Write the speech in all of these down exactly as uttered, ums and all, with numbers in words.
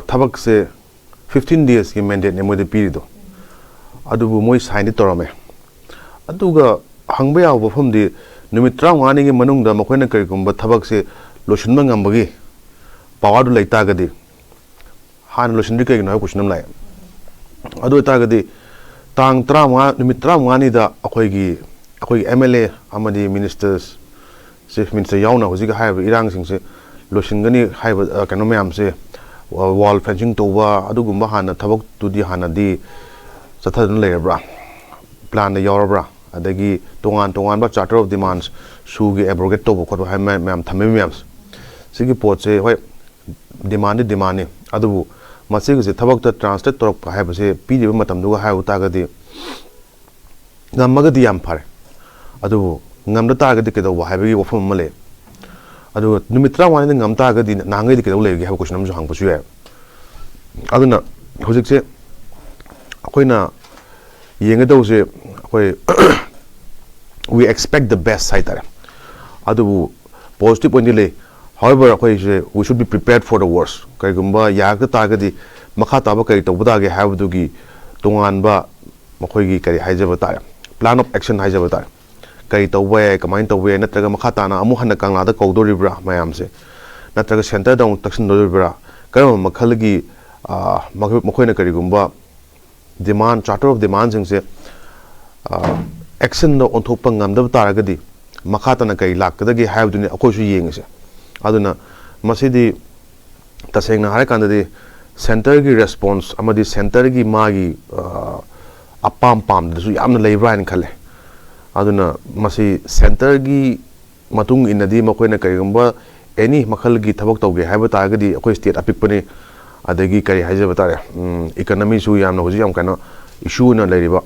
ꯊꯕꯛꯁꯦ ꯐꯤꯐꯇꯤꯟ ꯗꯦꯖꯀꯤ ꯃꯦꯟꯗꯦꯠꯅꯦ ꯃꯣꯏꯗ ꯄꯤꯔꯤꯗꯣ꯫ ꯑꯗꯨꯕꯨ ꯃꯣꯏ ꯁꯥꯏꯟꯗꯤ ꯇꯧꯔꯝꯃꯦ꯫ ꯑꯗꯨꯒ ꯍꯪꯕ ꯌꯥꯕ ꯋꯥꯐꯝꯗꯤ, ꯅꯨꯃꯤꯠ ꯇꯔꯥꯃꯉꯥꯅꯤꯒꯤ ꯃꯅꯨꯡꯗ ꯃꯈꯣꯏꯅ ꯀꯔꯤꯒꯨꯝꯕ ꯊꯕꯛꯁꯦ ꯂꯣꯏꯁꯤꯟꯕ ꯉꯝꯕꯒꯤ ꯄꯋꯥꯔꯗꯨ ꯂꯩ ꯇꯥꯔꯒꯗꯤ, ꯍꯥꯟꯅ ꯂꯣꯏꯁꯤꯟꯗ꯭ꯔꯤ ꯀꯩꯒꯤꯅꯣ ꯍꯥꯏꯕ ꯀꯣꯏꯁꯟ ꯑꯃ ꯂꯥꯛꯑꯦ꯫ ꯑꯗꯨ ꯑꯣꯏꯇꯥꯔꯒꯗꯤ, ꯇꯥꯡ ꯇꯔꯥꯃꯉꯥ, ꯅꯨꯃꯤꯠ ꯇꯔꯥꯃꯉꯥꯅꯤꯗ ꯑꯩꯈꯣꯏꯒꯤ ꯑꯩꯈꯣꯏꯒꯤ ꯑꯦꯝ ꯑꯦꯜ ꯑꯦ ꯑꯃꯗꯤ ꯃꯤꯅꯤꯁꯇꯔꯁ, ꯆꯤꯐ ꯃꯤꯅꯤꯁꯇꯔ ꯌꯥꯎꯅ ꯍꯧꯖꯤꯛ ꯍꯥꯏꯔꯤꯕ ꯏꯔꯥꯡꯁꯤꯡꯁꯦ ꯂꯣꯏꯁꯤꯟꯒꯅꯤ ꯍꯥꯏꯕ, ꯑ, ꯀꯩꯅꯣ ꯃꯌꯥꯝꯁꯦ, ꯋꯥꯜ ꯐꯦꯟꯁꯤꯡ ꯇꯧꯕ, ꯑꯗꯨꯒꯨꯝꯕ ꯍꯥꯟꯅ ꯊꯕꯛꯇꯨꯗꯤ ꯍꯥꯟꯅꯗꯤ ꯆꯠꯊꯗꯨꯅ ꯂꯩꯔꯕ꯭ꯔꯥ? ꯄ꯭ꯂꯥꯟꯗ ꯌꯥꯎꯔꯕ꯭ꯔꯥ? ꯑꯗꯒꯤ ꯇꯣꯉꯥꯟ ꯇꯣꯉꯥꯟꯕ Charter of Demands, ꯁꯨꯒꯤ ꯑꯦꯕ꯭ꯔꯣꯒꯦꯠ ꯇꯧꯕ ꯈꯣꯠꯄ ꯍꯥꯏꯕ ꯃꯌꯥꯝ, ꯃꯌꯥꯝ ꯊꯝꯃꯤꯕ ꯃꯌꯥꯝꯁꯦ, ꯁꯤꯒꯤ ꯄꯣꯠꯁꯦ, ꯍꯣꯏ, ꯗꯤꯃꯥꯟꯗꯤ ꯗꯤꯃꯥꯟꯅꯤ, ꯑꯗꯨꯕꯨ ꯃꯁꯤꯒꯤꯁꯦ ꯊꯕꯛꯇ ꯇ꯭ꯔꯥꯟꯁꯂꯦꯠ ꯇꯧꯔꯛꯄ ꯍꯥꯏꯕꯁꯦ ꯄꯤꯔꯤꯕ ꯃꯇꯝꯗꯨꯒ ꯍꯥꯏꯔꯨ ꯇꯥꯔꯒꯗꯤ ꯉꯝꯃꯒꯗꯤ ꯌꯥꯝ ꯐꯔꯦ, ꯑꯗꯨꯕꯨ ꯉꯝꯗ ꯇꯥꯔꯒꯗꯤ ꯀꯩꯗꯧꯕ ꯍꯥꯏꯕꯒꯤ ꯋꯥꯐꯝ ꯑꯃ ꯂꯩ꯫ ꯑꯗꯨꯒ ꯅꯨꯃꯤꯠ ꯇꯔꯥꯃꯉꯥꯅꯤꯗ ꯉꯝ ꯇꯥꯔꯒꯗꯤ ꯅꯍꯥꯟꯈꯩꯗꯤ ꯀꯩꯗꯧ ꯂꯩꯔꯤꯒꯦ ꯍꯥꯏꯕ ꯀꯣꯏꯁꯟ ꯑꯃꯁꯨ ꯍꯪꯕꯁꯨ ꯌꯥꯏ꯫ ꯑꯗꯨꯅ ꯍꯧꯖꯤꯛꯁꯦ ꯑꯩꯈꯣꯏꯅ ꯌꯦꯡꯒꯗꯧꯁꯦ, ꯑꯩꯈꯣꯏ we expect the best ꯍꯥꯏꯇꯥꯔꯦ꯫ ꯑꯗꯨꯕꯨ ꯄꯣꯖꯤꯇꯤꯚ ꯑꯣꯏꯅꯗꯤ ꯂꯩ꯫ However, ꯑꯩꯈꯣꯏꯁꯦ we should be prepared for the worst꯫ ꯀꯔꯤꯒꯨꯝꯕ ꯌꯥꯔꯛꯇ ꯇꯥꯔꯒꯗꯤ ꯃꯈꯥ ꯇꯥꯕ ꯀꯔꯤ ꯇꯧꯕ ꯇꯥꯒꯦ ꯍꯥꯏꯕꯗꯨꯒꯤ ꯇꯣꯉꯥꯟꯕ ꯃꯈꯣꯏꯒꯤ ꯀꯔꯤ ꯍꯥꯏꯖꯕ ꯇꯥꯔꯦ, plan of action ꯍꯥꯏꯖꯕ ꯇꯥꯔꯦ꯫ ꯀꯔꯤ ꯇꯧꯕ ꯌꯥꯏ, ꯀꯃꯥꯏꯅ ꯇꯧꯕ ꯌꯥꯏ, ꯅꯠꯇ꯭ꯔꯒ ꯃꯈꯥ ꯇꯥꯅ ꯑꯃꯨꯛ ꯍꯟꯅ ꯀꯪꯂꯥꯗ ꯀꯧꯗꯣꯔꯤꯕ꯭ꯔꯥ ꯃꯌꯥꯝꯁꯦ, ꯅꯠꯇ꯭ꯔꯒ ꯁꯦꯟꯇꯔꯗ ꯑꯃꯨꯛ ꯇꯛꯁꯤꯟꯗꯣꯔꯤꯕ꯭ꯔꯥ, ꯀꯔꯝꯕ ꯃꯈꯜꯒꯤ, ꯑ, ꯃꯈꯣꯏ-, ꯃꯈꯣꯏꯅ ꯀꯔꯤꯒꯨꯝꯕ ꯗꯤꯃꯥꯟ, Charter of Demandꯁꯤꯡꯁꯦ, ꯑ, ꯑꯦꯛꯁꯟꯗ ꯑꯣꯟꯊꯣꯛꯄ ꯉꯝꯗꯕ ꯇꯥꯔꯒꯗꯤ ꯃꯈꯥ ꯇꯥꯅ ꯀꯔꯤ ꯂꯥꯛꯀꯗꯒꯦ ꯍꯥꯏꯕꯗꯨꯅꯤ ꯑꯩꯈꯣꯏꯁꯨ ꯌꯦꯡꯉꯤꯁꯦ꯫ ꯑꯗꯨꯅ ꯃꯁꯤꯗꯤ ꯇꯁꯦꯡꯅ ꯍꯥꯏꯔꯀꯥꯟꯗꯗꯤ ꯁꯦꯟꯇꯔꯒꯤ ꯔꯦꯁꯄꯣꯟꯁ ꯑꯃꯗꯤ ꯁꯦꯟꯇꯔꯒꯤ ꯃꯥꯒꯤ, ꯑ, ꯑꯄꯥꯝ ꯄꯥꯝꯗꯁꯨ ꯌꯥꯝꯅ ꯂꯩꯕ꯭ꯔꯥ ꯍꯥꯏꯅ ꯈꯜꯂꯦ꯫ ꯑꯗꯨꯅ ꯃꯁꯤ ꯁꯦꯟꯇꯔꯒꯤ ꯃꯇꯨꯡ ꯏꯟꯅꯗꯤ ꯃꯈꯣꯏꯅ ꯀꯔꯤꯒꯨꯝꯕ ꯑꯦꯅꯤ ꯃꯈꯜꯒꯤ ꯊꯕꯛ ꯇꯧꯒꯦ ꯍꯥꯏꯕ ꯇꯥꯔꯒꯗꯤ ꯑꯩꯈꯣꯏ ꯁ꯭ꯇꯦꯠ ꯑꯄꯤꯛꯄꯅꯤ, ꯑꯗꯒꯤ ꯀꯔꯤ ꯍꯥꯏꯖꯕ ꯇꯥꯔꯦ, ꯎꯝ, ꯏꯀꯅꯃꯤꯁꯨ ꯌꯥꯝꯅ ꯍꯧꯖꯤꯛ ꯌꯥꯝ ꯀꯩꯅꯣ ꯏꯁꯨ ꯑꯣꯏꯅ ꯂꯩꯔꯤꯕ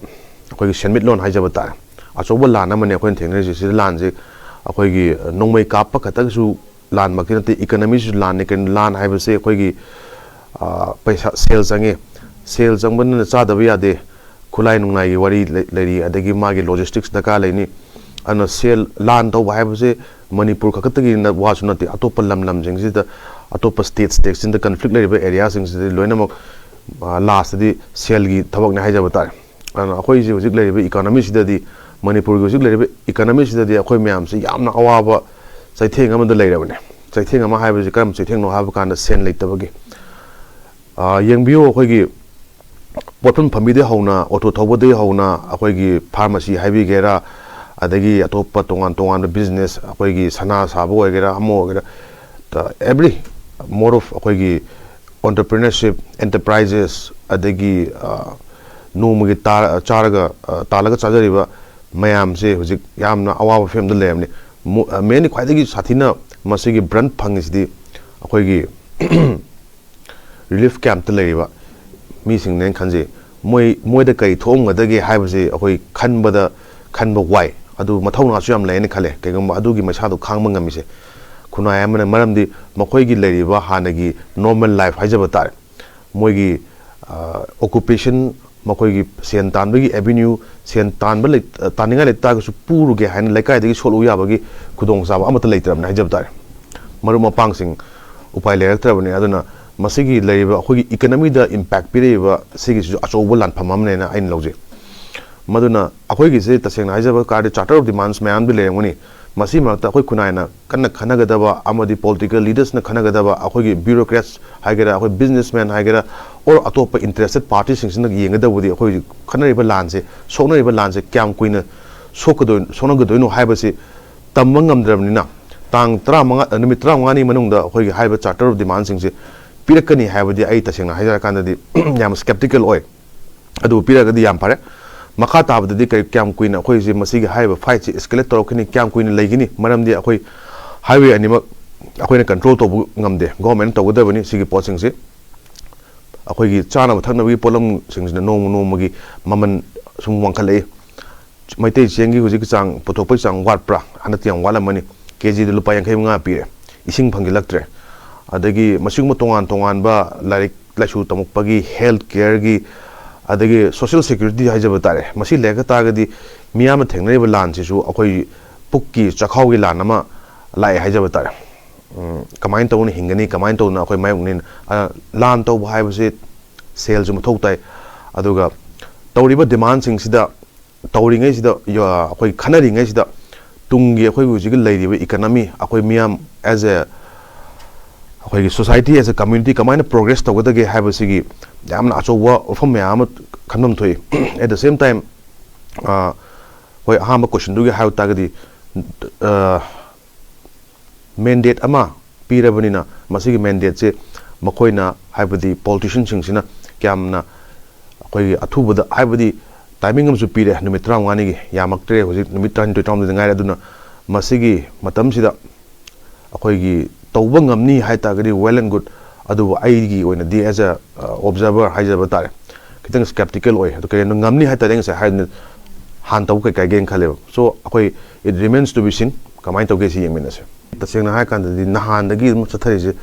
ꯑꯩꯈꯣꯏꯒꯤ ꯁꯦꯟꯃꯤꯠꯂꯣꯟ ꯍꯥꯏꯖꯕ ꯇꯥꯔꯦ, ꯑꯆꯧꯕ ꯂꯥꯟ ꯑꯃꯅꯤ ꯑꯩꯈꯣꯏꯅ ꯊꯦꯡꯅꯔꯤꯁꯦ꯫ ꯁꯤꯗ ꯂꯥꯟꯁꯦ ꯑꯩꯈꯣꯏꯒꯤ ꯅꯣꯡꯃꯩ ꯀꯥꯞꯄ ꯈꯛꯇꯒꯤꯁꯨ ꯂꯥꯟꯃꯛꯇꯤ ꯅꯠꯇꯦ, ꯏꯀꯅꯃꯤꯁꯨ ꯂꯥꯟꯅꯤ꯫ ꯀꯩꯅꯣ, ꯂꯥꯟ ꯍꯥꯏꯕꯁꯦ ꯑꯩꯈꯣꯏꯒꯤ, ꯑ, ꯄꯩꯁꯥ, ꯁꯦꯜ ꯆꯪꯉꯤ, ꯁꯦꯜ ꯆꯪꯕꯅꯤꯅ ꯆꯥꯗꯕ ꯌꯥꯗꯦ, ꯈꯨꯠꯂꯥꯏ ꯅꯨꯡꯂꯥꯏꯒꯤ ꯋꯥꯔꯤ ꯂꯩ-, ꯂꯩꯔꯤ, ꯑꯗꯒꯤ ꯃꯥꯒꯤ ꯂꯣꯖꯤꯁꯇꯤꯛꯁ ꯗꯔꯀꯥꯔ ꯂꯩꯅꯤ꯫ ꯑꯗꯨꯅ ꯁꯦꯜ, ꯂꯥꯟ ꯇꯧꯕ ꯍꯥꯏꯕꯁꯦ ꯃꯅꯤꯄꯨꯔ ꯈꯛꯇꯒꯤ ꯅ-, ꯋꯥꯁꯨ ꯅꯠꯇꯦ, ꯑꯇꯣꯞꯄ ꯂꯝ ꯂꯝꯁꯤꯡꯁꯤꯗ ꯑꯇꯣꯞꯄ ꯁ꯭ꯇꯦꯠ ꯁ꯭ꯇꯦꯠꯁꯤꯡꯗ ꯀꯟꯐ꯭ꯂꯤꯛ ꯂꯩꯔꯤꯕ ꯑꯦꯔꯤꯌꯥꯁꯤꯡꯁꯤꯗꯤ ꯂꯣꯏꯅꯃꯛ ꯂꯥꯁꯇꯗꯤ ꯁꯦꯜꯒꯤ ꯊꯕꯛꯅꯤ ꯍꯥꯏꯖꯕ ꯇꯥꯔꯦ꯫ ꯑꯗꯨꯅ ꯑꯩꯈꯣꯏ ꯍꯧꯖꯤꯛ ꯍꯧꯖꯤꯛ ꯂꯩꯔꯤꯕ ꯏꯀꯣꯅꯣꯃꯤꯁꯤꯗꯗꯤ, ꯃꯅꯤꯄꯨꯔꯒꯤ ꯍꯧꯖꯤꯛ ꯂꯩꯔꯤꯕ ꯏꯀꯣꯅꯣꯃꯤꯁꯤꯗꯗꯤ ꯑꯩꯈꯣꯏ ꯃꯌꯥꯝꯁꯤ ꯌꯥꯝꯅ ꯑꯋꯥꯕ ꯆꯩꯊꯦꯡ ꯑꯃꯗ ꯂꯩꯔꯕꯅꯤ꯫ ꯆꯩꯊꯦꯡ ꯑꯃ ꯍꯥꯏꯕꯁꯤ ꯀꯔꯝꯕ ꯆꯩꯊꯦꯡꯅꯣ ꯍꯥꯏꯕ ꯀꯥꯟꯗ ꯁꯦꯟ ꯂꯩꯇꯕꯒꯤ꯫ ꯑꯥ, ꯌꯦꯡꯕꯤꯌꯨ, ꯑꯩꯈꯣꯏꯒꯤ ꯄꯣꯠꯐꯝ ꯐꯝꯕꯤꯗꯒꯤ ꯍꯧꯅ, ꯑꯣꯇꯣ ꯊꯧꯕꯗꯒꯤ ꯍꯧꯅ, ꯑꯩꯈꯣꯏꯒꯤ ꯐꯥꯔꯃꯥꯁꯤ ꯍꯥꯏꯕꯤꯒꯦꯔꯥ, ꯑꯗꯒꯤ ꯑꯇꯣꯞꯄ ꯇꯣꯉꯥꯟ ꯇꯣꯉꯥꯟꯕ ꯕꯤꯖꯤꯅꯦꯁ, ꯑꯩꯈꯣꯏꯒꯤ ꯁꯅꯥ ꯁꯥꯕ ꯑꯣꯏꯒꯦꯔꯥ, ꯑꯃ ꯑꯣꯏꯒꯦꯔꯥ, every mode of ꯑꯩꯈꯣꯏꯒꯤ entrepreneurship, enterprises, ꯑꯗꯒꯤ, ꯑ, ꯅꯣꯡꯃꯒꯤ ꯇꯥ-, ꯆꯥꯔꯒ, ꯑ, ꯇꯥꯜꯂꯒ ꯆꯥꯖꯔꯤꯕ ꯃꯌꯥꯝꯁꯦ ꯍꯧꯖꯤꯛ ꯌꯥꯝꯅ ꯑꯋꯥꯕ ꯐꯤꯕꯝꯗ ꯂꯩꯔꯕꯅꯤ꯫ ꯃꯣ-, ꯑ, ꯃꯦꯟꯂꯤ ꯈ꯭ꯋꯥꯏꯗꯒꯤ ꯁꯥꯊꯤꯅ ꯃꯁꯤꯒꯤ ꯕ꯭ꯔꯟ ꯐꯪꯉꯤꯁꯤꯗꯤ ꯑꯩꯈꯣꯏꯒꯤ ꯔꯤꯂꯤꯐ ꯀꯦꯝꯞꯇ ꯂꯩꯔꯤꯕ ꯃꯤꯁꯤꯡꯅꯦꯅ ꯈꯟꯖꯩ꯫ ꯃꯣꯏ, ꯃꯣꯏꯗ ꯀꯔꯤ ꯊꯣꯛꯑꯝꯒꯗꯒꯦ ꯍꯥꯏꯕꯁꯦ ꯑꯩꯈꯣꯏ ꯈꯟꯕꯗ, ꯈꯟꯕ ꯋꯥꯏ꯫ ꯑꯗꯨ ꯃꯊꯧꯅꯥꯁꯨ ꯌꯥꯝ ꯂꯩꯅ ꯈꯜꯂꯦ, ꯀꯩꯒꯨꯝꯕ ꯑꯗꯨꯒꯤ ꯃꯩꯁꯥꯗꯣ ꯈꯥꯡꯕ ꯉꯝꯃꯤꯁꯦ꯫ ꯈꯨꯟꯅꯥꯏ ꯑꯃꯅ, ꯃꯔꯝꯗꯤ ꯃꯈꯣꯏꯒꯤ ꯂꯩꯔꯤꯕ ꯍꯥꯟꯅꯒꯤ ꯅꯣꯔꯃꯦꯜ ꯂꯥꯏꯐ ꯍꯥꯏꯖꯕ ꯇꯥꯔꯦ, ꯃꯣꯏꯒꯤ, ꯑ, ꯑꯣꯀꯨꯄꯦꯁꯟ, ꯃꯈꯣꯏꯒꯤ ꯁꯦꯟ ꯇꯥꯟꯕꯒꯤ ꯑꯦꯚꯦꯅ꯭ꯌꯨ, ꯁꯦꯟ ꯇꯥꯟꯕ ꯂꯩ-, ꯑ, ꯇꯥꯅꯤꯡꯉꯥꯏ ꯂꯩ ꯇꯥꯔꯒꯁꯨ ꯄꯨꯔꯨꯒꯦ ꯍꯥꯏꯅ ꯂꯩꯀꯥꯏꯗꯒꯤ ꯁꯣꯠꯂꯨ ꯌꯥꯕꯒꯤ ꯈꯨꯗꯣꯡꯆꯥꯕ ꯑꯃꯠꯇ ꯂꯩꯇ꯭ꯔꯕꯅꯤ ꯍꯥꯏꯖꯕ ꯇꯥꯔꯦ꯫ ꯃꯔꯨꯞ ꯃꯄꯥꯡꯁꯤꯡ ꯎꯄꯥꯏ ꯂꯩꯔꯛꯇ꯭ꯔꯕꯅꯤ꯫ ꯑꯗꯨꯅ ꯃꯁꯤꯒꯤ ꯂꯩꯔꯤꯕ ꯑꯩꯈꯣꯏꯒꯤ ꯏꯀꯅꯃꯤꯗ ꯏꯝꯄꯦꯛ ꯄꯤꯔꯛꯏꯕ ꯁꯤꯒꯤꯁꯤꯁꯨ ꯑꯆꯧꯕ ꯂꯥꯟꯐꯝ ꯑꯃꯅꯦꯅ ꯑꯩꯅ ꯂꯧꯖꯩ꯫ ꯃꯗꯨꯅ ꯑꯩꯈꯣꯏꯒꯤꯁꯦ ꯇꯁꯦꯡꯅ ꯍꯥꯏꯖꯕ ꯇꯥꯔꯗꯤ ꯆꯥꯔꯇꯔ ꯑꯣꯐ ꯗꯤꯃꯥꯟꯁ ꯃꯌꯥꯝꯗꯤ ꯂꯩꯔꯝꯒꯅꯤ꯫ ꯃꯁꯤ ꯃꯔꯛꯇ ꯑꯩꯈꯣꯏ ꯈꯨꯟꯅꯥꯏꯅ ꯀꯟꯅ ꯈꯟꯅꯒꯗꯕ ꯑꯃꯗꯤ ꯄꯣꯂꯤꯇꯤꯀꯦꯜ ꯂꯤꯗꯔꯁꯅ ꯈꯟꯅꯒꯗꯕ, ꯑꯩꯈꯣꯏꯒꯤ ꯕ꯭ꯌꯨꯔꯣꯀ꯭ꯔꯦꯠꯁ ꯍꯥꯏꯒꯦꯔꯥ, ꯑꯩꯈꯣꯏ ꯕꯤꯖꯤꯅꯦꯁꯃꯦꯟ ꯍꯥꯏꯒꯦꯔꯥ, ꯑꯣꯔ ꯑꯇꯣꯞꯄ ꯏꯟꯇꯔꯦꯁꯇꯦꯠ ꯄꯥꯔꯇꯤꯁꯤꯡꯁꯤꯅ ꯌꯦꯡꯒꯗꯕꯗꯤ ꯑꯩꯈꯣꯏ ꯈꯟꯅꯔꯤꯕ ꯂꯥꯟꯁꯦ, ꯁꯣꯛꯅꯔꯤꯕ ꯂꯥꯟꯁꯦ ꯀꯌꯥꯝ ꯀꯨꯏꯅ ꯁꯣꯛꯀꯗꯣꯏ-, ꯁꯣꯛꯅꯒꯗꯣꯏꯅꯣ ꯍꯥꯏꯕꯁꯤ ꯇꯝꯕ ꯉꯝꯗ꯭ꯔꯕꯅꯤꯅ, ꯇꯥꯡ ꯇꯔꯥꯃꯉꯥ, ꯅꯨꯃꯤꯠ ꯇꯔꯥꯃꯉꯥꯅꯤ ꯃꯅꯨꯡꯗ ꯑꯩꯈꯣꯏꯒꯤ ꯍꯥꯏꯔꯤꯕ ꯆꯥꯔꯇꯔ ꯑꯣꯐ ꯗꯤꯃꯥꯟꯁꯤꯡꯁꯦ ꯄꯤꯔꯛꯀꯅꯤ ꯍꯥꯏꯕꯗꯤ ꯑꯩ ꯇꯁꯦꯡꯅ ꯍꯥꯏꯖꯔꯀꯥꯟꯗꯗꯤ ꯌꯥꯝ ꯁ꯭ꯀꯦꯞꯇꯤꯀꯦꯜ ꯑꯣꯏ꯫ ꯑꯗꯨ ꯄꯤꯔꯒꯗꯤ ꯌꯥꯝ ꯐꯔꯦ꯫ ꯃꯈꯥ ꯇꯥꯕꯗꯗꯤ ꯀꯔꯤ, ꯀꯌꯥꯝ ꯀꯨꯏꯅ ꯑꯩꯈꯣꯏꯁꯦ ꯃꯁꯤꯒꯤ ꯍꯥꯏꯔꯤꯕ ꯐꯥꯏꯠꯁꯦ ꯑꯦꯁꯀꯦꯂꯦꯠ ꯇꯧꯔꯛꯀꯅꯤ, ꯀꯌꯥꯝ ꯀꯨꯏꯅ ꯂꯩꯒꯅꯤ? ꯃꯔꯝꯗꯤ ꯑꯩꯈꯣꯏ ꯍꯥꯏꯋꯦ ꯑꯅꯤꯃꯛ ꯑꯩꯈꯣꯏꯅ ꯀꯟꯇ꯭ꯔꯣꯜ ꯇꯧꯕ ꯉꯝꯗꯦ, ꯒꯣꯔꯃꯦꯟ ꯇꯧꯒꯗꯕꯅꯤ ꯁꯤꯒꯤ ꯄꯣꯠꯁꯤꯡꯁꯤ꯫ ꯑꯩꯈꯣꯏꯒꯤ ꯆꯥꯅꯕ ꯊꯛꯅꯕꯒꯤ ꯄꯣꯠꯂꯝꯁꯤꯡꯁꯤꯅ ꯅꯣꯡꯃ ꯅꯣꯡꯃꯒꯤ ꯃꯃꯜ ꯁꯨꯝ ꯋꯥꯡꯈꯠꯂꯛꯏ꯫ ꯃꯩꯇꯩ ꯆꯦꯡꯒꯤ ꯍꯧꯖꯤꯛꯀꯤ ꯆꯥꯡ ꯄꯨꯊꯣꯛꯄꯒꯤ ꯆꯥꯡ ꯋꯥꯠꯄ꯭ꯔꯥ? ꯍꯟꯗꯛꯇꯤ ꯌꯥꯝ ꯋꯥꯠꯂꯝꯃꯅꯤ꯫ ꯀꯦ ꯖꯤꯗ ꯂꯨꯄꯥ ꯌꯥꯡꯈꯩ ꯃꯉꯥ ꯄꯤꯔꯦ, ꯏꯁꯤꯡ ꯐꯪꯖꯤꯜꯂꯛꯇ꯭ꯔꯦ꯫ ꯑꯗꯒꯤ ꯃꯁꯤꯒꯨꯝꯕ ꯇꯣꯉꯥꯟ ꯇꯣꯉꯥꯟꯕ ꯂꯥꯏꯔꯤꯛ ꯂꯥꯏꯁꯨ ꯇꯝꯃꯛꯄꯒꯤ, ꯍꯦꯜꯊ ꯀꯦꯌꯔꯒꯤ, ꯑꯗꯒꯤ ꯁꯣꯁꯤꯌꯦꯜ ꯁꯦꯀ꯭ꯌꯨꯔꯤꯇꯤ ꯍꯥꯏꯖꯕ ꯇꯥꯔꯦ, ꯃꯁꯤ ꯂꯩꯔꯛ ꯇꯥꯔꯒꯗꯤ ꯃꯤꯌꯥꯝꯅ ꯊꯦꯡꯅꯔꯤꯕ ꯂꯥꯟꯁꯤꯁꯨ ꯑꯩꯈꯣꯏ ꯄꯨꯛꯀꯤ ꯆꯥꯛꯈꯥꯎꯒꯤ ꯂꯥꯟ ꯑꯃ ꯂꯥꯛꯑꯦ ꯍꯥꯏꯖꯕ ꯇꯥꯔꯦ꯫ ꯎꯝ, ꯀꯃꯥꯏꯅ ꯇꯧꯅ ꯍꯤꯡꯒꯅꯤ, ꯀꯃꯥꯏꯅ ꯇꯧꯅ ꯑꯩꯈꯣꯏ ꯃꯥꯌꯣꯛꯅꯅꯤ? ꯑ, ꯂꯥꯟ ꯇꯧꯕ ꯍꯥꯏꯕꯁꯤ ꯁꯦꯜꯁꯨ ꯃꯊꯧ ꯇꯥꯏ꯫ ꯑꯗꯨꯒ ꯇꯧꯔꯤꯕ ꯗꯤꯃꯥꯟꯁꯤꯡꯁꯤꯗ, ꯇꯧꯔꯤꯉꯩꯁꯤꯗ, ꯌ-, ꯑꯩꯈꯣꯏ ꯈꯟꯅꯔꯤꯉꯩꯁꯤꯗ ꯇꯨꯡꯒꯤ ꯑꯩꯈꯣꯏ ꯍꯧꯖꯤꯛꯀꯤ ꯂꯩꯔꯤꯕ ꯏꯀꯅꯃꯤ, ꯑꯩꯈꯣꯏ ꯃꯤꯌꯥꯝ as a, ꯑꯩꯈꯣꯏꯒꯤ society as a community ꯀꯃꯥꯏꯅ progress ꯇꯧꯒꯗꯒꯦ ꯍꯥꯏꯕꯁꯤꯒꯤ ꯌꯥꯝꯅ ꯑꯆꯧꯕ ꯋꯥꯐꯝ ꯃꯌꯥꯝ ꯑꯃ ꯈꯟꯐꯝ ꯊꯣꯛꯏ꯫ At the same time, ꯑ, ꯍꯣꯏ, ꯑꯍꯥꯟꯕ questionꯗꯨꯒꯤ ꯍꯥꯏꯕ ꯇꯥꯔꯒꯗꯤ, ꯑ, mandate ꯑꯃ ꯄꯤꯔꯕꯅꯤꯅ, ꯃꯁꯤꯒꯤ mandateꯁꯦ ꯃꯈꯣꯏꯅ, ꯍꯥꯏꯕꯗꯤ politicianꯁꯤꯡꯁꯤꯅ ꯀꯌꯥꯝꯅ ꯑꯩꯈꯣꯏꯒꯤ ꯑꯊꯨꯕꯗ, ꯍꯥꯏꯕꯗꯤ timing ꯑꯃꯁꯨ ꯄꯤꯔꯦ, ꯅꯨꯃꯤꯠ ꯇꯔꯥꯃꯉꯥꯅꯤꯒꯤ, ꯌꯥꯝꯃꯛꯇ꯭ꯔꯦ, ꯍꯧꯖꯤꯛ ꯅꯨꯃꯤꯠ ꯇꯔꯥꯅꯤꯊꯣꯏ, ꯇꯔꯥꯍꯨꯝꯗꯣꯏꯗ ꯉꯥꯏꯔꯦ꯫ ꯑꯗꯨꯅ ꯃꯁꯤꯒꯤ ꯃꯇꯝꯁꯤꯗ ꯑꯩꯈꯣꯏꯒꯤ ꯇꯧꯕ ꯉꯝꯅꯤ ꯍꯥꯏ ꯇꯥꯔꯒꯗꯤ well and good, ꯑꯗꯨꯕꯨ ꯑꯩꯒꯤ ꯑꯣꯏꯅꯗꯤ as a, uh, observer ꯍꯥꯏꯖꯕ ꯇꯥꯔꯦ, ꯈꯤꯇꯪ skeptical ꯑꯣꯏ꯫ ꯑꯗꯨ ꯀꯩꯒꯤꯅꯣ ꯉꯝꯅꯤ ꯍꯥꯏ ꯇꯥꯔꯗꯤ ꯉꯁꯥꯏ ꯍꯥꯏꯗꯨꯅ ꯍꯥꯟꯅ ꯇꯧꯕ ꯀꯩ ꯀꯥꯏꯒꯦꯅ ꯈꯜꯂꯦꯕ꯫ So ꯑꯩꯈꯣꯏ, it remains to be seen, ꯀꯃꯥꯏꯅ ꯇꯧꯒꯦ ꯁꯤ ꯌꯦꯡꯃꯤꯟꯅꯁꯦ꯫ ꯇꯁꯦꯡꯅ ꯍꯥꯏꯔ ꯀꯥꯟꯗꯗꯤ ꯅꯍꯥꯟꯗꯒꯤ ꯑꯗꯨꯝ ꯆꯠꯊꯔꯤꯁꯦ,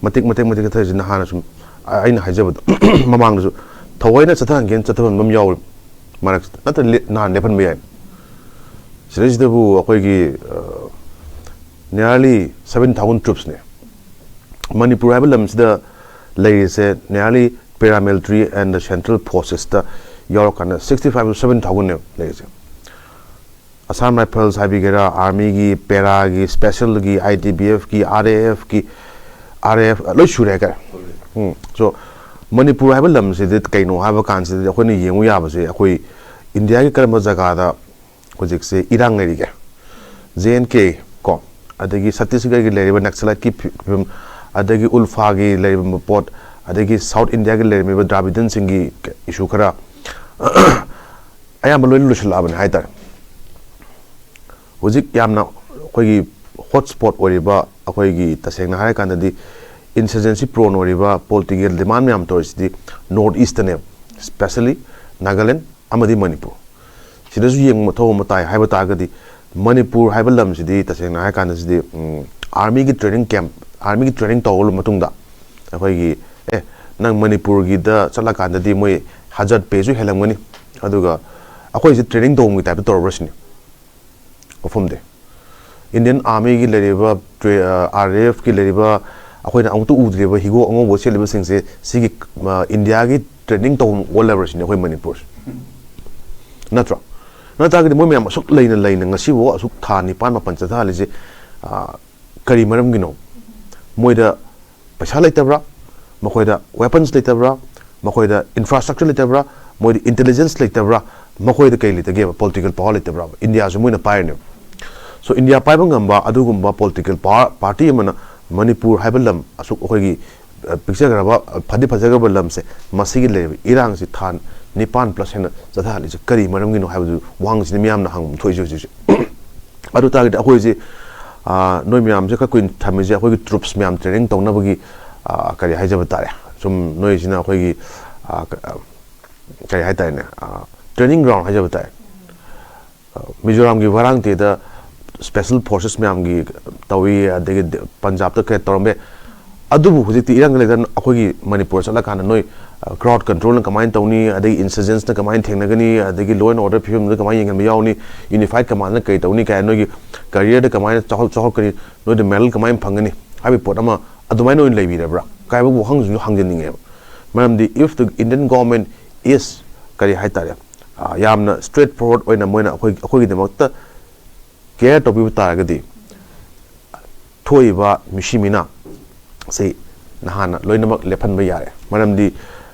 ꯃꯇꯤꯛ, ꯃꯇꯤꯛ, ꯃꯇꯤꯛ ꯆꯠꯊꯔꯤꯁꯦ ꯅꯍꯥꯟꯅ ꯁꯨꯝ, ꯑ-, ꯑꯩꯅ ꯍꯥꯏꯖꯕꯗꯣ, ꯃꯃꯥꯡꯗꯁꯨ ꯊꯑꯣꯏꯅ ꯆꯠꯊꯍꯟꯒꯦꯅ ꯆꯠꯊꯍꯟꯕ ꯑꯃ ꯌꯥꯎꯔꯤ ꯃꯔꯛꯁꯤꯗ꯫ ꯅꯠꯇ꯭ꯔ ꯂꯦ-, ꯅꯍꯥꯟ ꯂꯦꯞꯍꯟꯕ ꯌꯥꯏ꯫ ꯁꯤꯗꯩꯁꯤꯗꯕꯨ ꯑꯩꯈꯣꯏꯒꯤ, ꯑ, nearly seven thousand troopsꯅꯦ꯫ ꯃꯅꯤꯄꯨꯔ ꯍꯥꯏꯕ ꯂꯝꯁꯤꯗ ꯂꯩꯔꯤꯁꯦ nearly paramilitary and the central forcesꯇ ꯌꯥꯎꯔꯀꯥꯟꯗ sixty five to seven thousandꯅꯦꯕ ꯂꯩꯔꯤꯁꯦ꯫ Assam Rifles ꯍꯥꯏꯕꯤꯒꯦꯔꯥ, Armyꯒꯤ, Paraꯒꯤ, Specialꯒꯤ, ITBFꯀꯤ, RAFꯀꯤ, RAF ꯂꯣꯏ ꯁꯨꯔꯦ ꯍꯥꯏꯇꯥꯔꯦ꯫ ꯎꯝ, so ꯃꯅꯤꯄꯨꯔ ꯍꯥꯏꯕ ꯂꯝꯁꯤꯗꯤ ꯀꯩꯅꯣ ꯍꯥꯏꯕ ꯀꯥꯟꯁꯤꯗꯗꯤ ꯑꯩꯈꯣꯏꯅ ꯌꯦꯡꯉꯨ ꯌꯥꯕꯁꯦ, ꯑꯩꯈꯣꯏ ꯏꯟꯗꯤꯌꯥꯒꯤ ꯀꯔꯝꯕ ꯖꯒꯥꯗ ꯍꯧꯖꯤꯛꯁꯦ ꯏꯔꯥꯡ ꯂꯩꯔꯤꯒꯦ? J and K ꯀꯣ, ꯑꯗꯒꯤ ꯁꯠꯇꯤꯁꯒꯔꯒꯤ ꯂꯩꯔꯤꯕ ꯅꯛꯁꯂꯥꯏꯠꯀꯤ ꯐꯤ-, ꯐꯤꯕꯝ, ꯑꯗꯒꯤ ꯎꯜꯐꯥꯒꯤ ꯂꯩꯔꯤꯕ ꯄꯣꯠ, ꯑꯗꯒꯤ South Indiaꯒꯤ ꯂꯩꯔꯝꯃꯤꯕ ꯗ꯭ꯔꯥꯕꯤꯗꯟꯁꯤꯡꯒꯤ issue ꯈꯔ, ꯑꯌꯥꯝꯕ ꯂꯣꯏꯅ ꯂꯣꯏꯁꯤꯜꯂꯛꯑꯕꯅꯤ ꯍꯥꯏꯇꯥꯔꯦ꯫ ꯍꯧꯖꯤꯛ ꯌꯥꯝꯅ ꯑꯩꯈꯣꯏꯒꯤ hot spot ꯑꯣꯏꯔꯤꯕ, ꯑꯩꯈꯣꯏꯒꯤ ꯇꯁꯦꯡꯅ ꯍꯥꯏꯔꯀꯥꯟꯗꯗꯤ insurgency prone ꯑꯣꯏꯔꯤꯕ, political demand ꯃꯌꯥꯝ ꯇꯧꯔꯤꯁꯤꯗꯤ North Eastꯇꯅꯦꯕ, specially ꯅꯥꯒꯥꯂꯦꯟ ꯑꯃꯗꯤ ꯃꯅꯤꯄꯨꯔ꯫ ꯁꯤꯗꯁꯨ ꯌꯦꯡꯕ ꯃꯊꯧ ꯑꯃ ꯇꯥꯏ ꯍꯥꯏꯕ ꯇꯥꯔꯒꯗꯤ, ꯃꯅꯤꯄꯨꯔ ꯍꯥꯏꯕ ꯂꯝꯁꯤꯗꯤ ꯇꯁꯦꯡꯅ ꯍꯥꯏꯔꯀꯥꯟꯗ ꯁꯤꯗꯤ, ꯎꯝ, armyꯒꯤ training camp, armyꯒꯤ training ꯇꯧꯔꯕ ꯃꯇꯨꯡꯗ ꯑꯩꯈꯣꯏꯒꯤ, ꯑꯦ, ꯅꯪ ꯃꯅꯤꯄꯨꯔꯒꯤꯗ ꯆꯠꯂꯀꯥꯟꯗꯗꯤ ꯃꯣꯏ ꯍꯖꯥꯠ payꯁꯨ ꯍꯦꯜꯂꯝꯒꯅꯤ, ꯑꯗꯨꯒ ꯑꯩꯈꯣꯏꯁꯦ training ꯇꯧꯕꯒꯤ typeꯇ ꯇꯧꯔꯕ꯭ꯔꯥ ꯁꯤꯅꯤ ꯋꯥꯐꯝꯗꯤ꯫ Indian Armyꯒꯤ ꯂꯩꯔꯤꯕ, ꯑꯥꯔ ꯑꯦ ꯑꯦꯐꯀꯤ ꯂꯩꯔꯤꯕ, ꯑꯩꯈꯣꯏꯅ ꯑꯃꯨꯛꯇ ꯎꯗ꯭ꯔꯤꯕ ꯍꯤꯒꯣꯛ ꯑꯉꯧꯕ ꯁꯦꯠꯂꯤꯕꯁꯤꯡꯁꯦ, ꯁꯤꯒꯤ ꯏꯟꯗꯤꯌꯥꯒꯤ ꯇ꯭ꯔꯦꯅꯤꯡ ꯇꯧꯐꯝ ꯑꯣꯜꯂꯕ꯭ꯔꯥ ꯁꯤꯅꯤ ꯑꯩꯈꯣꯏ ꯃꯅꯤꯄꯨꯔꯁꯦ꯫ ꯅꯠꯇ꯭ꯔꯣ? ꯅꯠꯇ꯭ꯔꯒꯗꯤ ꯃꯣꯏ ꯃꯌꯥꯝ ꯑꯁꯨꯛ ꯂꯩꯅ ꯂꯩꯅ ꯉꯁꯤꯐꯥꯎ ꯑꯁꯨꯛ ꯊꯥ ꯅꯤꯄꯥꯟ ꯃꯥꯄꯟ ꯆꯠꯊꯍꯜꯂꯤꯁꯦ, ꯑ, ꯀꯔꯤ ꯃꯔꯝꯒꯤꯅꯣ? ꯃꯣꯏꯗ ꯄꯩꯁꯥ ꯂꯩꯇꯕ꯭ꯔꯥ? ꯃꯈꯣꯏꯗ weapons ꯂꯩꯇꯕ꯭ꯔꯥ? ꯃꯈꯣꯏꯗ infrastructure ꯂꯩꯇꯕ꯭ꯔꯥ? ꯃꯣꯏꯗ intelligence ꯂꯩꯇꯕ꯭ꯔꯥ? ꯃꯈꯣꯏꯗ ꯀꯩ ꯂꯩꯇꯒꯦꯕ? Political power ꯂꯩꯇꯕ꯭ꯔꯥ? ꯏꯟꯗꯤꯌꯥꯁꯨ ꯃꯣꯏꯅ ꯄꯥꯏꯔꯤꯅꯦꯕ꯫ So, ꯏꯟꯗꯤꯌꯥ ꯄꯥꯏꯕ ꯉꯝꯕ ꯑꯗꯨꯒꯨꯝꯕ political power party ꯑꯃꯅ ꯃꯅꯤꯄꯨꯔ ꯍꯥꯏꯕ ꯂꯝ ꯑꯁꯨꯛ ꯑꯩꯈꯣꯏꯒꯤ, ꯑ, ꯄꯤꯛꯆꯈ꯭ꯔꯕ, ꯑ, ꯐꯗꯤ ꯐꯖꯈ꯭ꯔꯕ ꯂꯝꯁꯦ, ꯃꯁꯤꯒꯤ ꯂꯩꯔꯤꯕ ꯏꯔꯥꯡꯁꯤ ꯊꯥ ꯅꯤꯄꯥꯟ plus ꯍꯦꯟꯅ ꯆꯠꯊꯍꯜꯂꯤꯁꯦ ꯀꯔꯤ ꯃꯔꯝꯒꯤꯅꯣ ꯍꯥꯏꯕꯗꯨ ꯋꯥꯍꯪꯁꯤꯅ ꯃꯤꯌꯥꯝꯅ ꯍꯪꯐꯝ ꯊꯣꯛꯏꯁꯦ ꯍꯧꯖꯤꯛ ꯍꯧꯖꯤꯛ꯫ ꯑꯗꯨ ꯇꯥꯔꯒꯗꯤ ꯑꯩꯈꯣꯏꯁꯦ, ꯑ, ꯅꯣꯏ ꯃꯌꯥꯝꯁꯦ ꯈꯔ ꯀꯨꯏꯅ ꯊꯝꯃꯤꯁꯦ ꯑꯩꯈꯣꯏꯒꯤ troops ꯃꯌꯥꯝ training ꯇꯧꯅꯕꯒꯤ, ꯑ, ꯀꯔꯤ ꯍꯥꯏꯖꯕ ꯇꯥꯔꯦ, ꯁꯨꯝ ꯅꯣꯏꯁꯤꯅ ꯑꯩꯈꯣꯏꯒꯤ, ꯑ, ꯀ-, ꯑ, ꯀꯔꯤ ꯍꯥꯏꯇꯥꯔꯦꯅꯦ, ꯑ, training ground ꯍꯥꯏꯖꯕ ꯇꯥꯔꯦ꯫ ꯑ, ꯃꯤꯖꯣꯔꯥꯝꯒꯤ ꯋꯥꯔꯥꯡꯇꯦꯗ special forces ꯃꯌꯥꯝꯒꯤ ꯇꯧꯏ, ꯑꯗꯒꯤ ꯗ-, ꯄꯟꯖꯥꯕꯇ ꯀꯩ ꯇꯧꯔꯝꯃꯦ꯫ ꯑꯗꯨꯕꯨ ꯍꯧꯖꯤꯛꯇꯤ ꯏꯔꯥꯡ ꯂꯩꯗꯅ ꯑꯩꯈꯣꯏꯒꯤ ꯃꯅꯤꯄꯨꯔ ꯆꯠꯂꯀꯥꯟꯗ ꯅꯣꯏ, ꯑ, crowd controlꯅ ꯀꯃꯥꯏꯅ ꯇꯧꯅꯤ, ꯑꯗꯒꯤ insurgentsꯅ ꯀꯃꯥꯏꯅ ꯊꯦꯡꯅꯒꯅꯤ, ꯑꯗꯒꯤ law and order ꯐꯤꯕꯝꯗ ꯀꯃꯥꯏꯅ ꯌꯦꯡꯍꯟꯕ ꯌꯥꯎꯅꯤ, unified commandꯅ ꯀꯔꯤ ꯇꯧꯅꯤ, ꯀꯥꯏꯅ ꯅꯣꯏꯒꯤ careerꯗ ꯀꯃꯥꯏꯅ ꯆꯥꯎꯈꯠ-, ꯆꯥꯎꯈꯠꯀꯅꯤ, ꯅꯣꯏꯗ medal ꯀꯃꯥꯏꯅ ꯐꯪꯒꯅꯤ ꯍꯥꯏꯕꯒꯤ ꯄꯣꯠ ꯑꯃ ꯑꯗꯨꯃꯥꯏꯅ ꯑꯣꯏꯅ ꯂꯩꯕꯤꯔꯕ꯭ꯔꯥ ꯀꯥꯏꯕ ꯋꯥꯍꯪꯁꯤꯡꯁꯨ ꯍꯪꯖꯅꯤꯡꯉꯦꯕ꯫ ꯃꯔꯝꯗꯤ if the Indian government is, ꯀꯔꯤ ꯍꯥꯏꯇꯥꯔꯦ, ꯑ, ꯌꯥꯝꯅ straight forward ꯑꯣꯏꯅ ꯃꯣꯏꯅ ꯑꯩꯈꯣꯏ, ꯑꯩꯈꯣꯏꯒꯤꯗꯃꯛꯇ care ꯇꯧꯕꯤꯕ ꯇꯥꯔꯒꯗꯤ ꯊꯣꯛꯏꯕ ꯃꯤꯁꯤ ꯃꯤꯅꯥ ꯁꯤ ꯅꯍꯥꯟꯅ ꯂꯣꯏꯅꯃꯛ ꯂꯦꯞꯍꯟꯕ ꯌꯥꯔꯦ꯫ ꯃꯔꯝꯗꯤ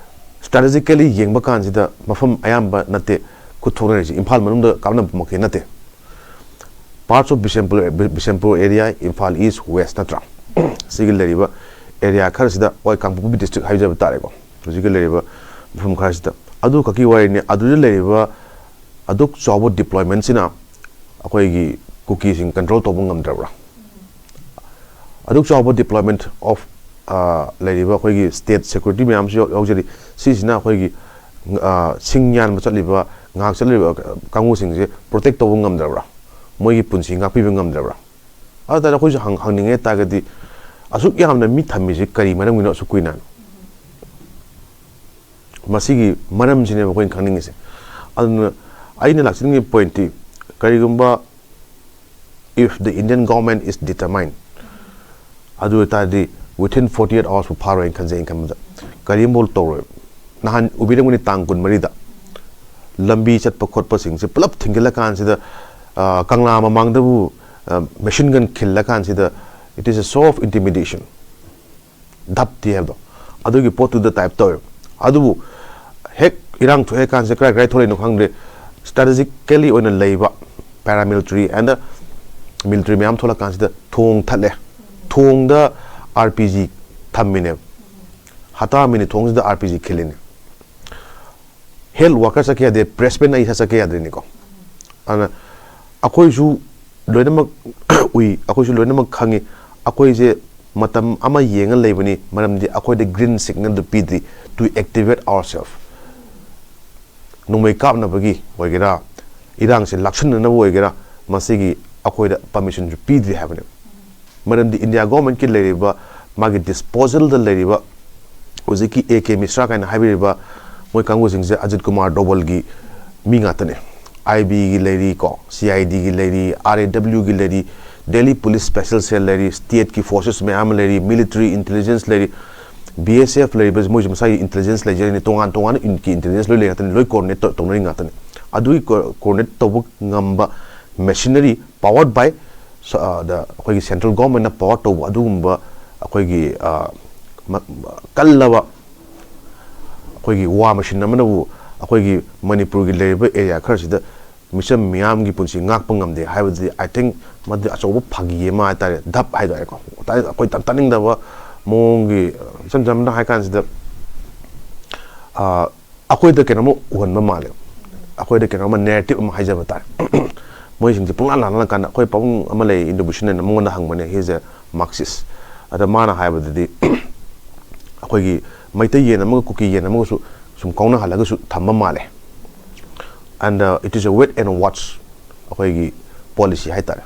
strategically ꯌꯦꯡꯕ ꯀꯥꯟꯁꯤꯗ ꯃꯐꯝ ꯑꯌꯥꯝꯕ ꯅꯠꯇꯦ ꯈꯨꯠ ꯊꯣꯛꯅꯔꯤꯁꯤ, ꯏꯝꯐꯥꯜ ꯃꯅꯨꯡꯗ ꯀꯥꯞꯅꯕꯃꯛꯇꯤ ꯅꯠꯇꯦ꯫ Parts of ꯕꯤꯁꯦꯝꯄꯨꯔ, ꯕꯤ-, Bishnupur area, Imphal East, West ꯅꯠꯇ꯭ꯔꯥ? ꯁꯤꯒꯤ ꯂꯩꯔꯤꯕ area ꯈꯔꯁꯤꯗ, ꯍꯣꯏ, ꯀꯥꯡꯄꯣꯛꯄꯤ district ꯍꯥꯏꯖꯕ ꯇꯥꯔꯦꯀꯣ, ꯍꯧꯖꯤꯛꯀꯤ ꯂꯩꯔꯤꯕ ꯃꯐꯝ ꯈꯔꯁꯤꯗ꯫ ꯑꯗꯨ ꯈꯛꯀꯤ ꯋꯥꯔꯤꯅꯤ꯫ ꯑꯗꯨꯗ ꯂꯩꯔꯤꯕ ꯑꯗꯨꯛ ꯆꯥꯎꯕ deploymentꯁꯤꯅ ꯑꯩꯈꯣꯏꯒꯤ ꯀꯨꯀꯤꯁꯤꯡ control ꯇꯧꯕ ꯉꯝꯗ꯭ꯔꯕ꯭ꯔꯥ? ꯑꯗꯨꯛ ꯆꯥꯎꯕ deployment of, ꯑ, ꯂꯩꯔꯤꯕ ꯑꯩꯈꯣꯏꯒꯤ state security ꯃꯌꯥꯝꯁꯨ ꯌꯥꯎ-, ꯌꯥꯎꯖꯔꯤ꯫ ꯁꯤꯁꯤꯅ ꯑꯩꯈꯣꯏꯒꯤ, ꯑ, ꯁꯤꯡ ꯌꯥꯟꯕ ꯆꯠꯂꯤꯕ, ꯉꯥꯏꯍꯥꯛ ꯆꯠꯂꯤꯕ ꯀꯥꯡꯕꯨꯁꯤꯡꯁꯦ protect ꯇꯧꯕ ꯉꯝꯗ꯭ꯔꯕ꯭ꯔꯥ? ꯃꯣꯏꯒꯤ ꯄꯨꯟꯁꯤ ꯉꯥꯛꯄꯤꯕ ꯉꯝꯗ꯭ꯔꯕ꯭ꯔꯥ? ꯑꯗꯨ ꯇꯥꯔꯗꯤ ꯑꯩꯈꯣꯏꯁꯨ ꯍꯪ-, ꯍꯪꯅꯤꯡꯉꯦ ꯇꯥꯔꯒꯗꯤ, ꯑꯁꯨꯛ ꯌꯥꯝꯅ ꯃꯤ ꯊꯝꯃꯤꯁꯤ ꯀꯔꯤ ꯃꯔꯝꯒꯤꯅꯣ ꯑꯁꯨꯛ ꯀꯨꯏꯅ? ꯃꯁꯤꯒꯤ ꯃꯔꯝꯁꯤꯅꯦꯕ ꯑꯩꯈꯣꯏꯅ ꯈꯪꯅꯤꯡꯉꯤꯁꯦ꯫ ꯑꯗꯨꯅ ꯑꯩꯅ ꯂꯥꯛꯆꯅꯤꯡꯉꯤꯕ pointꯇꯤ, ꯀꯔꯤꯒꯨꯝꯕ If the Indian government is determined, ꯑꯗꯨ ꯑꯣꯏꯇꯥꯔꯗꯤ within forty eight hours ꯐꯥꯔꯣꯏꯅ ꯈꯟꯖꯩ꯫ ꯑꯩꯅ ꯈꯟꯕꯗ ꯀꯔꯤꯝꯐꯥꯎ ꯇꯧꯔꯣꯏ꯫ ꯅꯍꯥꯟ ꯎꯕꯤꯔꯝꯒꯅꯤ, ꯇꯥꯡ ꯀꯨꯟꯃꯔꯤꯗ ꯂꯝꯕꯤ ꯆꯠꯄ ꯈꯣꯠꯄꯁꯤꯡꯁꯦ ꯄꯨꯂꯞ ꯊꯤꯡꯖꯤꯜꯂꯀꯥꯟꯁꯤꯗ, ꯑ, ꯀꯪꯂꯥ ꯃꯃꯥꯡꯗꯕꯨ, ꯑ, machine gun ꯈꯤꯜꯂꯀꯥꯟꯁꯤꯗ, it is a show of intimidation, ꯙꯞꯇꯤ ꯍꯥꯏꯕꯗꯣ, ꯑꯗꯨꯒꯤ ꯄꯣꯠꯇꯨꯗ type ꯇꯧꯋꯦꯕ꯫ ꯑꯗꯨꯕꯨ ꯍꯦꯛ ꯏꯔꯥꯡ ꯊꯣꯛꯑꯦ ꯀꯥꯟꯁꯤꯗ ꯀꯔꯥꯏ ꯀꯔꯥꯏ ꯊꯣꯛꯂꯛꯏꯅꯣ ꯈꯪꯗ꯭ꯔꯦ, strategically ꯑꯣꯏꯅ ꯂꯩꯕ paramilitary and military ꯃꯌꯥꯝ ꯊꯣꯛꯂꯛꯀꯥꯟꯁꯤꯗ ꯊꯣꯡ ꯊꯠꯂꯦ꯫ ꯊꯣꯡꯗ R P G ꯊꯝꯃꯤꯅꯦꯕ꯫ ꯍꯇꯥ ꯃꯤꯅꯤꯠ ꯊꯣꯡꯁꯤꯗ R P G ꯈꯤꯜꯂꯤꯅꯦ꯫ Health worker ꯆꯠꯀꯦ ꯌꯥꯗꯦ, pressman ꯑꯩ ꯏꯁꯥ ꯆꯠꯀꯦ ꯌꯥꯗ꯭ꯔꯤꯅꯤꯀꯣ꯫ ꯑꯗꯨꯅ ꯑꯩꯈꯣꯏꯁꯨ ꯂꯣꯏꯅꯃꯛ ꯎꯏ, ꯑꯩꯈꯣꯏꯁꯨ ꯂꯣꯏꯅꯃꯛ ꯈꯪꯉꯤ꯫ ꯑꯩꯈꯣꯏꯁꯦ ꯃꯇꯝ ꯑꯃ ꯌꯦꯡꯉ ꯂꯩꯕꯅꯤ, ꯃꯔꯝꯗꯤ ꯑꯩꯈꯣꯏꯗ green signal do ꯄꯤꯗ꯭ꯔꯤ to activate ourselves꯫ ꯅꯣꯡꯃꯩ ꯀꯥꯞꯅꯕꯒꯤ ꯑꯣꯏꯒꯦꯔꯥ, ꯏꯔꯥꯡꯁꯦ ꯂꯥꯛꯁꯤꯟꯅꯅꯕ ꯑꯣꯏꯒꯦꯔꯥ, ꯃꯁꯤꯒꯤ ꯑꯩꯈꯣꯏꯗ permission ꯁꯨ ꯄꯤꯗ꯭ꯔꯤ ꯍꯥꯏꯕꯅꯦꯕ꯫ ꯃꯔꯝꯗꯤ India government ꯀꯤ ꯂꯩꯔꯤꯕ, ꯃꯥꯒꯤ disposal ꯗ ꯂꯩꯔꯤꯕ ꯍꯧꯖꯤꯛꯀꯤ A K Mishra ꯀꯥꯏꯅ ꯍꯥꯏꯕꯤꯔꯤꯕ ꯃꯣꯏ ꯀꯥꯡꯕꯨꯁꯤꯡꯁꯦ, ꯑꯖꯤꯠ ꯀꯨꯃꯥꯔ ꯗꯣꯕꯜꯒꯤ ꯃꯤ ꯉꯥꯛꯇꯅꯦ꯫ I B ꯒꯤ ꯂꯩꯔꯤ ꯀꯣ, C I D ꯒꯤ ꯂꯩꯔꯤ, R A W ꯒꯤ ꯂꯩꯔꯤ, Delhi Police Special Cell ꯂꯩꯔꯤ, state ꯀꯤ forces ꯃꯌꯥꯝ ꯑꯃ ꯂꯩꯔꯤ, military intelligence ꯂꯩꯔꯤ, B S F ꯂꯩꯔꯤꯕ ꯃꯣꯏꯁꯨ ꯃꯁꯥꯒꯤ intelligence ꯂꯩꯖꯔꯤꯅꯤ, ꯇꯣꯉꯥꯟ ꯇꯣꯉꯥꯟꯅ ꯏꯟꯀꯤ intelligence ꯂꯣꯏ ꯂꯩ ꯉꯥꯛꯇꯅꯤ, ꯂꯣꯏ coordinate ꯇꯧ-, ꯇꯧꯅꯔꯤ ꯉꯥꯛꯇꯅꯤ꯫ ꯑꯗꯨꯒꯤ co-, coordinate ꯇꯧꯕ ꯉꯝꯕ machinery powered by ꯁ-, ꯑ, ꯗ ꯑꯩꯈꯣꯏꯒꯤ central government ꯅ power ꯇꯧꯕ ꯑꯗꯨꯒꯨꯝꯕ ꯑꯩꯈꯣꯏꯒꯤ, ꯑ, ꯃ-, ꯀꯜꯂꯕ ꯑꯩꯈꯣꯏꯒꯤ war machine ꯑꯃꯅꯕꯨ ꯑꯩꯈꯣꯏꯒꯤ ꯃꯅꯤꯄꯨꯔꯒꯤ ꯂꯩꯔꯤꯕ area ꯈꯔꯁꯤꯗ ꯃꯤꯆꯝ ꯃꯤꯌꯥꯝꯒꯤ ꯄꯨꯟꯁꯤ ꯉꯥꯛꯄ ꯉꯝꯗꯦ ꯍꯥꯏꯕꯗꯨꯗꯤ, I think, ꯃꯗꯨ ꯑꯆꯧꯕ ꯐꯥꯒꯤ ꯑꯃ ꯍꯥꯏꯇꯥꯔꯦ, ꯙꯞ ꯍꯥꯏꯇꯥꯔꯦꯀꯣ꯫ ꯇꯥ-, ꯑꯩꯈꯣꯏ ꯇꯥ-, ꯇꯥꯅꯤꯡꯗꯕ ꯃꯑꯣꯡꯒꯤ, ꯏꯆꯝ ꯆꯝꯅ ꯍꯥꯏ ꯀꯥꯟꯁꯤꯗ, ꯑ, ꯑꯩꯈꯣꯏꯗ ꯀꯩꯅꯣꯝꯃ ꯎꯍꯟꯕ ꯃꯥꯜꯂꯦ, ꯑꯩꯈꯣꯏꯗ ꯀꯩꯅꯣꯝꯃ narrative ꯑꯃ ꯍꯥꯏꯖꯕ ꯇꯥꯔꯦ꯫ ꯃꯣꯏꯁꯤꯡꯁꯦ ꯄꯨꯡꯂꯥꯟ ꯂꯥꯟꯅꯔꯀꯥꯟꯗ ꯑꯩꯈꯣꯏ ꯄꯥꯕꯨꯡ ꯑꯃ ꯂꯩ, Indo Bhushanian, ꯃꯉꯣꯟꯗ ꯍꯪꯕꯅꯦ, he's a Marxist꯫ ꯑꯗ ꯃꯥꯅ ꯍꯥꯏꯕꯗꯗꯤ, ꯑꯩꯈꯣꯏꯒꯤ ꯃꯩꯇꯩ ꯌꯦꯟ ꯑꯃꯒ ꯀꯨꯀꯤ ꯌꯦꯟ ꯑꯃꯒꯁꯨ ꯁꯨꯝ ꯀꯥꯎꯅꯍꯜꯂꯒꯁꯨ ꯊꯝꯕ ꯃꯥꯜꯂꯦ꯫ And, uh, it is a wait and watch, ꯑꯩꯈꯣꯏꯒꯤ policy ꯍꯥꯏꯇꯥꯔꯦ꯫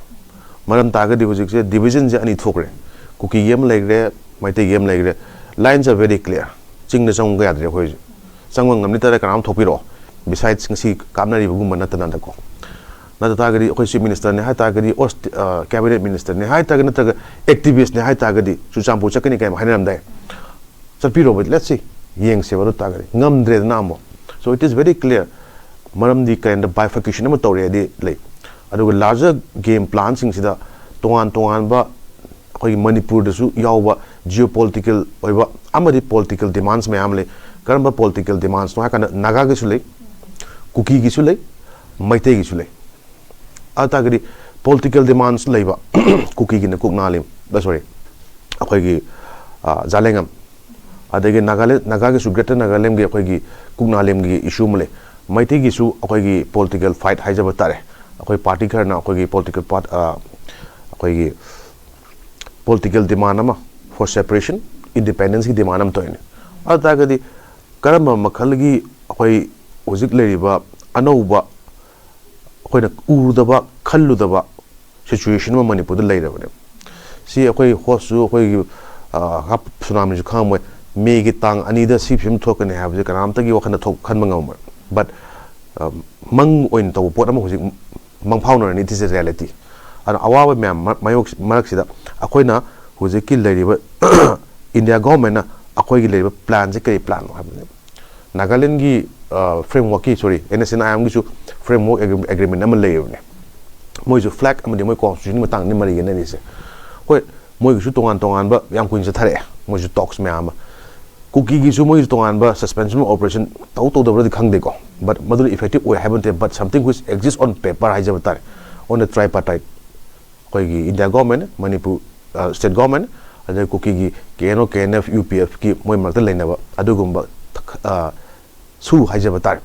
ꯃꯔꯝ ꯇꯥꯔꯒꯗꯤ ꯍꯧꯖꯤꯛꯁꯦ division ꯁꯦ ꯑꯅꯤ ꯊꯣꯛꯈ꯭ꯔꯦ, ꯀꯨꯀꯤꯒꯤ ꯑꯃ ꯂꯩꯈ꯭ꯔꯦ, ꯃꯩꯇꯩꯒꯤ ꯑꯃ ꯂꯩꯈ꯭ꯔꯦ꯫ Lines are very clear꯫ ꯆꯤꯡꯗ ꯆꯪꯕ ꯌꯥꯗ꯭ꯔꯦ ꯑꯩꯈꯣꯏ ꯍꯧꯖꯤꯛ꯫ ꯆꯪꯕ ꯉꯝꯅꯤ ꯇꯥꯔꯦ, ꯀꯅꯥꯝ ꯊꯣꯛꯄꯤꯔꯛꯑꯣ, besides ꯉꯁꯤ ꯀꯥꯞꯅꯔꯤꯕꯒꯨꯝꯕ ꯅꯠꯇꯅꯗꯀꯣ꯫ ꯅꯠꯇ ꯇꯥꯔꯒꯗꯤ ꯑꯩꯈꯣꯏ ꯆꯤꯐ ꯃꯤꯅꯤꯁꯇꯔꯅꯦ ꯍꯥꯏ ꯇꯥꯔꯒꯗꯤ, ꯑꯣꯔ ꯀꯦꯕꯤꯅꯦꯠ ꯃꯤꯅꯤꯁꯇꯔꯅꯦ ꯍꯥꯏ ꯇꯥꯔꯒꯗꯤ, ꯅꯠꯇ꯭ꯔꯒ ꯑꯦꯛꯇꯤꯚꯤꯁ꯭ꯠꯅꯦ ꯍꯥꯏ ꯇꯥꯔꯒꯗꯤ ꯆꯨꯔꯆꯥꯟꯄꯨꯔ ꯆꯠꯀꯅꯤ ꯀꯥꯏꯅ ꯍꯥꯏꯅꯔꯝꯗꯥꯏ? ꯆꯠꯄꯤꯔꯣꯕ, let's see, ꯌꯦꯡꯁꯦꯕ꯫ ꯑꯗꯨ ꯇꯥꯔꯒꯗꯤ ꯉꯝꯗ꯭ꯔꯦꯗꯅ ꯑꯃꯨꯛ꯫ So it is very clear, ꯃꯔꯝꯗꯤ ꯀꯔꯤꯒꯨꯝꯕ bifurcation ꯑꯃ ꯇꯧꯔꯦꯗꯤ ꯂꯩ꯫ ꯑꯗꯨꯒ larger game planꯁꯤꯡꯁꯤꯗ ꯇꯣꯉꯥꯟ ꯇꯣꯉꯥꯟꯕ ꯑꯩꯈꯣꯏꯒꯤ ꯃꯅꯤꯄꯨꯔꯗꯁꯨ ꯌꯥꯎꯕ geopolitical ꯑꯣꯏꯕ ꯑꯃꯗꯤ political demands ꯃꯌꯥꯝ ꯂꯩ꯫ ꯀꯔꯝꯕ political demandsꯅꯣ ꯍꯥꯏ ꯀꯥꯟꯗ ꯅꯥꯒꯥꯒꯤꯁꯨ ꯂꯩ, ꯀꯨꯀꯤꯒꯤꯁꯨ ꯂꯩ, ꯃꯩꯇꯩꯒꯤꯁꯨ ꯂꯩ꯫ ꯑꯗꯨ ꯇꯥꯔꯒꯗꯤ political demands ꯂꯩꯕ, ꯀꯨꯀꯤꯒꯤꯅ ꯀꯨꯛꯅꯥꯂꯤꯝ, ꯁꯣꯔꯤ, ꯑꯩꯈꯣꯏꯒꯤ, ꯑ, ꯖꯥꯂꯦꯡꯉꯝ, ꯑꯗꯒꯤ ꯅꯥꯒꯥꯂꯦꯟ, ꯅꯥꯒꯥꯒꯤꯁꯨ, greater ꯅꯥꯒꯥꯂꯦꯟꯒꯤ ꯑꯩꯈꯣꯏꯒꯤ ꯀꯨꯛꯅꯥꯂꯤꯝꯒꯤ issue ꯑꯃ ꯂꯩ꯫ ꯃꯩꯇꯩꯒꯤꯁꯨ ꯑꯩꯈꯣꯏꯒꯤ political fight ꯍꯥꯏꯖꯕ ꯇꯥꯔꯦ꯫ ꯑꯩꯈꯣꯏ party ꯈꯔꯅ ꯑꯩꯈꯣꯏꯒꯤ political part, ꯑ, ꯑꯩꯈꯣꯏꯒꯤ political demand ꯑꯃ for separation, independenceꯀꯤ demand ꯑꯃ ꯇꯧꯔꯤꯅꯤ꯫ ꯑꯗꯨ ꯇꯥꯔꯒꯗꯤ ꯀꯔꯝꯕ ꯃꯈꯜꯒꯤ ꯑꯩꯈꯣꯏ ꯍꯧꯖꯤꯛ ꯂꯩꯔꯤꯕ ꯑꯅꯧꯕ ꯑꯩꯈꯣꯏꯅ ꯎꯔꯨꯗꯕ, ꯈꯜꯂꯨꯗꯕ situation ꯑꯃ ꯃꯅꯤꯄꯨꯔꯗ ꯂꯩꯔꯕꯅꯦ꯫ ꯁꯤ ꯑꯩꯈꯣꯏ host ꯁꯨ ꯑꯩꯈꯣꯏꯒꯤ, ꯑ, ꯍꯥꯞ-, ꯁꯨꯅꯥꯝꯅꯤꯁꯨ ꯈꯪꯉꯝꯃꯣꯏ, May ꯒꯤ ꯇꯥꯡ ꯑꯅꯤꯗ ꯁꯤ ꯐꯤꯕꯝ ꯊꯣꯛꯀꯅꯤ ꯍꯥꯏꯕꯁꯦ ꯀꯅꯥꯝꯇꯒꯤ ꯋꯥꯈꯜꯗ ꯊꯣꯛ-, ꯈꯟꯕ ꯉꯝꯃꯣꯏ꯫ But, ꯑ, ꯃꯪ ꯑꯣꯏꯅ ꯇꯧꯕ ꯄꯣꯠ ꯑꯃ ꯍꯧꯖꯤꯛ ꯃꯪꯐꯥꯎꯅꯔꯅꯤ, it is a reality꯫ ꯑꯗꯨꯅ ꯑꯋꯥꯕ ꯃꯌꯥꯝ ꯃ-, ꯃꯥꯌꯣꯛ-, ꯃꯔꯛꯁꯤꯗ ꯑꯩꯈꯣꯏꯅ ꯍꯧꯖꯤꯛꯀꯤ ꯂꯩꯔꯤꯕ India government ꯅ ꯑꯩꯈꯣꯏꯒꯤ ꯂꯩꯔꯤꯕ plan ꯁꯦ ꯀꯔꯤ plan ꯅꯣ ꯍꯥꯏꯕꯅꯦꯕ꯫ ꯅꯥꯒꯥꯂꯦꯟꯒꯤ, ꯑ, framework ꯀꯤ, sorry, NSCN-IM ꯒꯤꯁꯨ framework agreement ꯑꯃ ꯂꯩꯔꯕꯅꯦ꯫ ꯃꯣꯏꯁꯨ flag ꯑꯃꯗꯤ ꯃꯣꯏ constitution ꯒꯤ ꯃꯇꯥꯡꯗ ꯃꯔꯩ ꯌꯦꯠꯅꯔꯤꯁꯦ꯫ ꯍꯣꯏ, ꯃꯣꯏꯒꯤꯁꯨ ꯇꯣꯉꯥꯟ ꯇꯣꯉꯥꯟꯕ ꯌꯥꯝ ꯀꯨꯏꯅ ꯆꯠꯊꯔꯛꯑꯦ, ꯃꯣꯏꯁꯨ talks ꯃꯌꯥꯝ ꯑꯃ꯫ ꯀꯨꯀꯤꯒꯤꯁꯨ ꯃꯣꯏꯒꯤ ꯇꯣꯉꯥꯟꯕ suspension of operation ꯇꯧ ꯇꯧꯗꯕ꯭ꯔꯗꯤ ꯈꯪꯗꯦꯀꯣ, but ꯃꯗꯨꯅ effective ꯑꯣꯏ ꯍꯥꯏꯕ ꯅꯠꯇꯦ, but something which exists on paper ꯍꯥꯏꯖꯕ ꯇꯥꯔꯦ, on a tripartite꯫ ꯑꯩꯈꯣꯏꯒꯤ India government, ꯃꯅꯤꯄꯨꯔ, ꯑ, state government, ꯑꯗꯩ ꯀꯨꯀꯤꯒꯤ KNO, KNF, UPF ꯀꯤ ꯃꯣꯏ ꯃꯔꯛꯇ ꯂꯩꯅꯕ ꯑꯗꯨꯒꯨꯝꯕ, ꯑ, ꯁꯨ ꯍꯥꯏꯖꯕ ꯇꯥꯔꯦ꯫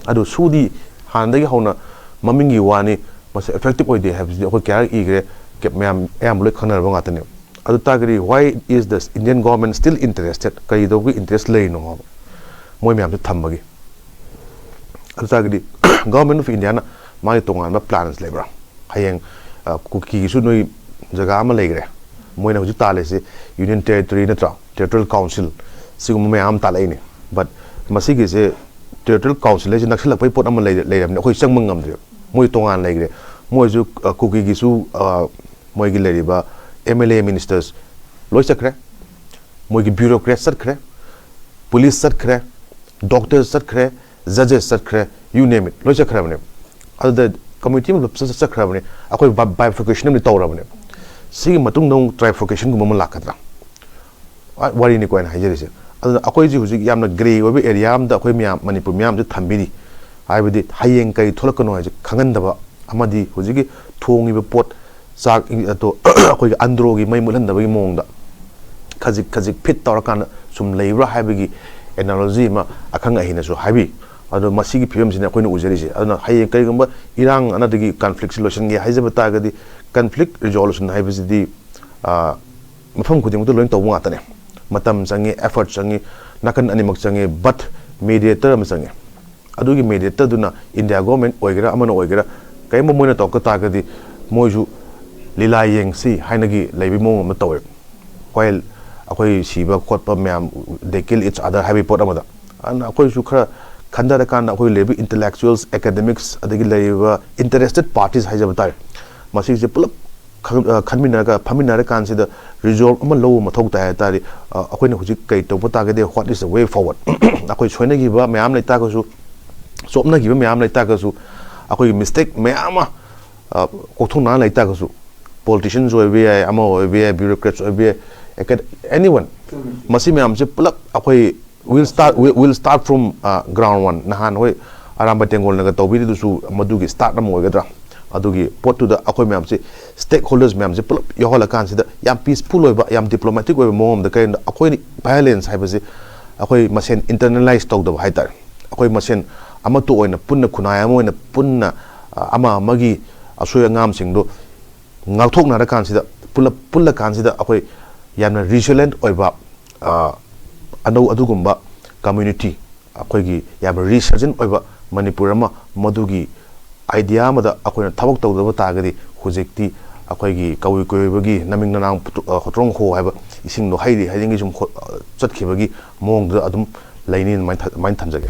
ꯑꯗꯨ ꯁꯨꯗꯤ ꯍꯥꯟꯅꯗꯒꯤ ꯍꯧꯅ ꯃꯃꯤꯡꯒꯤ ꯋꯥꯅꯤ, ꯃꯁꯤ effective ꯑꯣꯏꯗꯦ ꯍꯥꯏꯕꯁꯤꯗꯤ ꯑꯩꯈꯣꯏ ꯀꯌꯥꯔꯛ ꯏꯈ꯭ꯔꯦ, ꯀꯦꯞ ꯃꯌꯥꯝ ꯑꯌꯥꯝꯕ ꯂꯣꯏ ꯈꯪꯅꯔꯕ ꯉꯥꯛꯇꯅꯦꯕ꯫ ꯑꯗꯨ ꯇꯥꯔꯒꯗꯤ why is the Indian government still interested? ꯀꯔꯤꯗꯧꯕꯒꯤ interest ꯂꯩꯔꯤꯅꯣ ꯍꯥꯏꯕ ꯃꯣꯏ ꯃꯌꯥꯝꯁꯦ ꯊꯝꯕꯒꯤ? ꯑꯗꯨ ꯇꯥꯔꯒꯗꯤ Government of India ꯅ ꯃꯥꯒꯤ ꯇꯣꯉꯥꯟꯕ plans ꯂꯩꯕ꯭ꯔꯥ? ꯍꯌꯦꯡ, ꯑ, ꯀꯨꯀꯤꯒꯤꯁꯨ ꯅꯣꯏ ꯖꯒꯥ ꯑꯃ ꯂꯩꯈ꯭ꯔꯦ, ꯃꯣꯏꯅ ꯍꯧꯖꯤꯛ ꯇꯥꯜꯂꯤꯁꯦ Union Territory ꯅꯠꯇ꯭ꯔꯥ, Territorial Council, ꯁꯤꯒꯨꯝꯕ ꯃꯌꯥꯝ ꯑꯃ ꯇꯥꯜꯂꯛꯏꯅꯦ꯫ But ꯃꯁꯤꯒꯤꯁꯦ Territorial Council ꯍꯥꯏꯁꯦ ꯅꯛꯁꯤꯜꯂꯛꯄꯒꯤ ꯄꯣꯠ ꯑꯃ ꯂꯩ-, ꯂꯩꯔꯕꯅꯤꯅ ꯑꯩꯈꯣꯏ ꯆꯪꯕ ꯉꯝꯗ꯭ꯔꯦꯕ꯫ ꯃꯣꯏ ꯇꯣꯉꯥꯟ ꯂꯩꯈ꯭ꯔꯦ꯫ ꯃꯣꯏꯁꯨ ꯑ, ꯀꯨꯀꯤꯒꯤꯁꯨ ꯑ, ꯃꯣꯏꯒꯤ ꯂꯩꯔꯤꯕ M L A ministers ꯂꯣꯏ ꯆꯠꯈ꯭ꯔꯦ꯫ ꯃꯣꯏꯒꯤ bureaucrats ꯆꯠꯈ꯭ꯔꯦ, police ꯆꯠꯈ꯭ꯔꯦ, doctors ꯆꯠꯈ꯭ꯔꯦ, judges ꯆꯠꯈ꯭ꯔꯦ, you name it, ꯂꯣꯏ ꯆꯠꯈ꯭ꯔꯕꯅꯦ꯫ ꯑꯗꯨꯗ community ꯑꯃ ꯆꯠ- ꯆꯠꯈ꯭ꯔꯕꯅꯦ꯫ ꯑꯩꯈꯣꯏ bi- bifurcation ꯑꯃꯗꯤ ꯇꯧꯔꯕꯅꯦ꯫ ꯁꯤꯒꯤ ꯃꯇꯨꯡꯗ ꯑꯃꯨꯛ trifurcationꯒꯨꯝꯕ ꯑꯃ ꯂꯥꯛꯀꯗ꯭ꯔꯥ? ꯑ, ꯋꯥꯔꯤꯅꯤꯀꯣ ꯑꯩꯅ ꯍꯥꯏꯖꯔꯤꯁꯦ꯫ ꯑꯗꯨꯅ ꯑꯩꯈꯣꯏꯁꯤ ꯍꯧꯖꯤꯛ ꯌꯥꯝꯅ grey ꯑꯣꯏꯕ area ꯑꯃꯗ ꯑꯩꯈꯣꯏ ꯃꯌꯥꯝ, ꯃꯅꯤꯄꯨꯔ ꯃꯤꯌꯥꯝꯁꯦ ꯊꯝꯕꯤꯔꯤ꯫ ꯍꯥꯏꯕꯗꯤ ꯍꯌꯦꯡ ꯀꯔꯤ ꯊꯣꯛꯂꯛꯀꯅꯣ ꯍꯥꯏꯁꯦ ꯈꯪꯍꯟꯗꯕ ꯑꯃꯗꯤ ꯍꯧꯖꯤꯛꯀꯤ ꯊꯣꯡꯉꯤꯕ ꯄꯣꯠ, ꯆꯥꯛ, ꯑꯗꯣ ꯑꯩꯈꯣꯏꯒꯤ ꯑꯟꯗ꯭ꯔꯣꯒꯤ ꯃꯩ ꯃꯨꯠꯍꯟꯗꯕꯒꯤ ꯃꯑꯣꯡꯗ ꯈꯖꯤꯛ ꯈꯖꯤꯛ ꯐꯤꯠ ꯇꯧꯔꯀꯥꯟꯗ ꯁꯨꯝ ꯂꯩꯕ꯭ꯔꯥ ꯍꯥꯏꯕꯒꯤ analogy ꯑꯃ ꯑꯈꯪ ꯑꯍꯩꯅꯁꯨ ꯍꯥꯏꯕꯤ꯫ ꯑꯗꯣ ꯃꯁꯤꯒꯤ ꯐꯤꯕꯝꯁꯤꯅ ꯑꯩꯈꯣꯏꯅ ꯎꯖꯔꯤꯁꯦ꯫ ꯑꯗꯨꯅ ꯍꯌꯦꯡ ꯀꯔꯤꯒꯨꯝꯕ ꯏꯔꯥꯡ ꯑꯅꯗꯒꯤ conflictꯁꯤ ꯂꯣꯏꯁꯤꯟꯒꯦ ꯍꯥꯏꯖꯕ ꯇꯥꯔꯒꯗꯤ, conflict resolution ꯍꯥꯏꯕꯁꯤꯗꯤ, ꯑ, ꯃꯐꯝ ꯈꯨꯗꯤꯡꯃꯛꯇ ꯂꯣꯏꯅ ꯇꯧꯕ ꯉꯥꯛꯇꯅꯦ꯫ ꯃꯇꯝ ꯆꯪꯉꯤ, effort ꯆꯪꯉꯤ, ꯅꯥꯀꯟ ꯑꯅꯤꯃꯛ ꯆꯪꯉꯤ, but mediator ꯑꯃ ꯆꯪꯉꯤ꯫ ꯑꯗꯨꯒꯤ mediatorꯗꯨꯅ India government ꯑꯣꯏꯒꯦꯔꯥ ꯑꯃꯅ ꯑꯣꯏꯒꯦꯔꯥ, ꯀꯔꯤꯒꯨꯝꯕ ꯃꯣꯏꯅ ꯇꯧꯔꯛꯄ ꯇꯥꯔꯒꯗꯤ ꯃꯣꯏꯁꯨ ꯂꯤꯂꯥ ꯌꯦꯡꯁꯤ ꯍꯥꯏꯅꯒꯤ ꯂꯩꯕꯒꯤ ꯃꯑꯣꯡ ꯑꯃ ꯇꯧꯋꯦ꯫ While ꯑꯩꯈꯣꯏ ꯁꯤꯕ ꯈꯣꯠꯄ ꯃꯌꯥꯝ, they kill each other ꯍꯥꯏꯕꯒꯤ ꯄꯣꯠ ꯑꯃꯗ꯫ ꯑꯗꯨꯅ ꯑꯩꯈꯣꯏꯁꯨ ꯈꯔ ꯈꯟꯊꯔꯀꯥꯟꯗ ꯑꯩꯈꯣꯏ ꯂꯩꯔꯤꯕ intellectuals, academics, ꯑꯗꯒꯤ ꯂꯩꯔꯤꯕ interested parties ꯍꯥꯏꯖꯕ ꯇꯥꯔꯦ, ꯃꯁꯤꯁꯦ ꯄꯨꯂꯞ ꯈ-, ꯑ, ꯈꯟꯃꯤꯟꯅꯔꯒ, ꯐꯝꯃꯤꯟꯅꯔ ꯀꯥꯟꯁꯤꯗ resolve ꯑꯃ ꯂꯧꯕ ꯃꯊꯧ ꯇꯥꯏ ꯍꯥꯏ ꯇꯥꯔꯗꯤ, ꯑ, ꯑꯩꯈꯣꯏꯅ ꯍꯧꯖꯤꯛ ꯀꯔꯤ ꯇꯧꯕ ꯇꯥꯔꯒꯗꯤ, what is the way forward? ꯑꯩꯈꯣꯏ ꯁꯣꯏꯅꯈꯤꯕ ꯃꯌꯥꯝ ꯂꯩꯇꯥꯔꯒꯁꯨ, ꯆꯣꯞꯅꯈꯤꯕ ꯃꯌꯥꯝ ꯂꯩꯇꯥꯔꯒꯁꯨ, ꯑꯩꯈꯣꯏꯒꯤ mistake ꯃꯌꯥꯝ ꯑꯃ, ꯑ, ꯀꯣꯛꯊꯣꯛꯅꯉꯥꯏ ꯂꯩꯇꯥꯔꯒꯁꯨ, politicians ꯑꯣꯏꯕ ꯌꯥꯏ, ꯑꯃ ꯑꯣꯏꯕ ꯌꯥꯏ, bureaucrats ꯑꯣꯏꯕ ꯌꯥꯏ, acad-, anyone, ꯃꯁꯤ ꯃꯌꯥꯝꯁꯦ ꯄꯨꯂꯞ ꯑꯩꯈꯣꯏ will start, will, will start from, uh, ground one. ꯅꯍꯥꯟ ꯍꯣꯏ ꯑꯔꯥꯝꯕꯥꯏ ꯇꯦꯡꯒꯣꯜꯅꯒ ꯇꯧꯕꯤꯔꯤꯗꯨꯁꯨ ꯃꯗꯨꯒꯤ start ꯑꯃ ꯑꯣꯏꯒꯗ꯭ꯔꯥ? ꯑꯗꯨꯒꯤ ꯄꯣꯠꯇꯨꯗ ꯑꯩꯈꯣꯏ ꯃꯌꯥꯝꯁꯦ, stakeholders ꯃꯌꯥꯝꯁꯦ ꯄꯨꯂꯞ ꯌꯥꯎꯍꯜꯂꯀꯥꯟꯁꯤꯗ ꯌꯥꯝ peaceful ꯑꯣꯏꯕ, ꯌꯥꯝ diplomatic ꯑꯣꯏꯕ ꯃꯑꯣꯡ ꯑꯃꯗ, ꯀꯔꯤꯒꯨꯝꯕꯗ ꯑꯩꯈꯣꯏ violence ꯍꯥꯏꯕꯁꯦ ꯑꯩꯈꯣꯏ ꯃꯁꯦꯟ internalize ꯇꯧꯗꯕ ꯍꯥꯏꯇꯥꯔꯦ꯫ ꯑꯩꯈꯣꯏ ꯃꯁꯦꯟ ꯑꯃꯠꯇ ꯑꯣꯏꯅ ꯄꯨꯟꯅ, ꯈꯨꯟꯅꯥꯏ ꯑꯃ ꯑꯣꯏꯅ ꯄꯨꯟꯅ, ꯑ, ꯑꯃ ꯑꯃꯒꯤ ꯑꯁꯣꯏ ꯑꯉꯥꯝꯁꯤꯡꯗꯣ ꯉꯥꯛꯊꯣꯛꯅꯔꯀꯥꯟꯁꯤꯗ, ꯄꯨꯂꯞ ꯄꯨꯜꯂꯀꯥꯟꯁꯤꯗ ꯑꯩꯈꯣꯏ ꯌꯥꯝꯅ resilient ꯑꯣꯏꯕ, ꯑ, ꯑꯅꯧ-, ꯑꯗꯨꯒꯨꯝꯕ community, ꯑꯩꯈꯣꯏꯒꯤ ꯌꯥꯝꯅ resurgent ꯑꯣꯏꯕ ꯃꯅꯤꯄꯨꯔ ꯑꯃ, ꯃꯗꯨꯒꯤ idea ꯑꯃꯗ ꯑꯩꯈꯣꯏꯅ ꯊꯕꯛ ꯇꯧꯗꯕ ꯇꯥꯔꯒꯗꯤ, ꯍꯧꯖꯤꯛꯇꯤ ꯑꯩꯈꯣꯏꯒꯤ ꯀꯕꯨꯏ ꯀꯣꯏꯕꯒꯤ ꯅꯃꯤꯡ ꯅꯅꯥꯡ ꯄꯨꯇꯨ-, ꯑ, ꯍꯣꯇ꯭ꯔꯣꯡ ꯍꯣ ꯍꯥꯏꯕ ꯏꯁꯤꯡꯗꯣ ꯍꯩꯔꯤ ꯍꯩꯔꯤꯉꯩ ꯁꯨꯝ ꯍꯣ-, ꯑ, ꯆꯠꯈꯤꯕꯒꯤ ꯃꯑꯣꯡꯗꯨꯗ ꯑꯗꯨꯝ ꯂꯩꯅꯤ, ꯑꯗꯨꯃꯥꯏꯅ ꯊ-, ꯑꯗꯨꯃꯥꯏꯅ ꯊꯝꯖꯒꯦ꯫